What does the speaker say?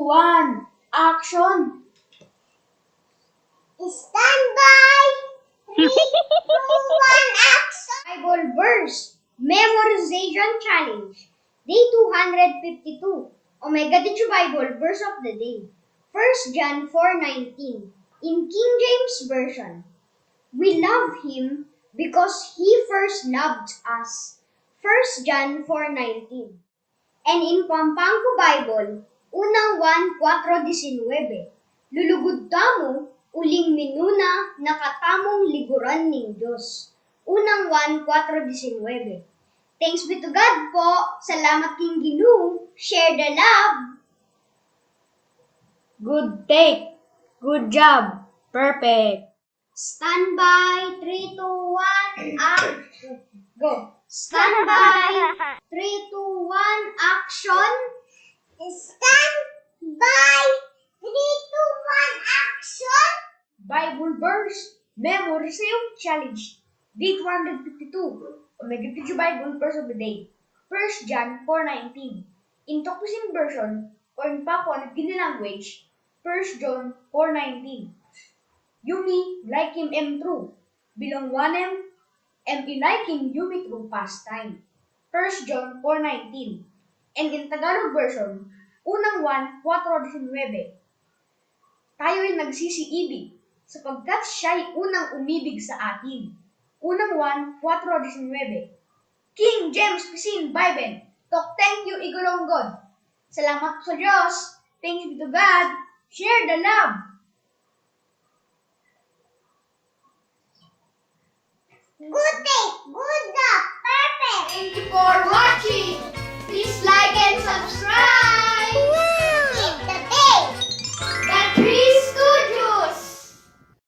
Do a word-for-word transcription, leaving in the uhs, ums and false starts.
One, action! Stand by! Three, two, one, action! Bible verse memorization challenge, day two hundred fifty-two. Omega Teacher Bible verse of the day, First John four nineteen, in King James Version. We love Him because He first loved us. First John four nineteen. And in Pampangko Bible, unang one kuatro disinwebe. Lulugud tamu, uling minuna na katamung liguran ning Dios. Unang one kuatro disinwebe. Thanks be to God po. Salamat king Ginu. Share the love. Good take. Good job. Perfect. Stand by, three, two, one, action. Go. Stand by, three, two, one, action. Stand by, three, two, one, action. Bible verse memorization challenge. Day two hundred fifty-two. Omega Teacher Bible verse of the day. First John four nineteen. In Tok Pisin version or in Papua New Guinea language, First John four nineteen. Yumi laikim em tru, bilong wanem, em i laikim yumi tru pastaim. First John four nineteen. And in Tagalog version, unang one kuatro disinwebe. Tayoy nagsisi ibig, sapagkat siya i unang umibig sa atin. Unang one kuatro disinwebe. King James Pisin Baibel, tok thank you i go long God. Salamat sa Dios. Thanks be to God. Share the love. Good day, good job, perfect. Thank you for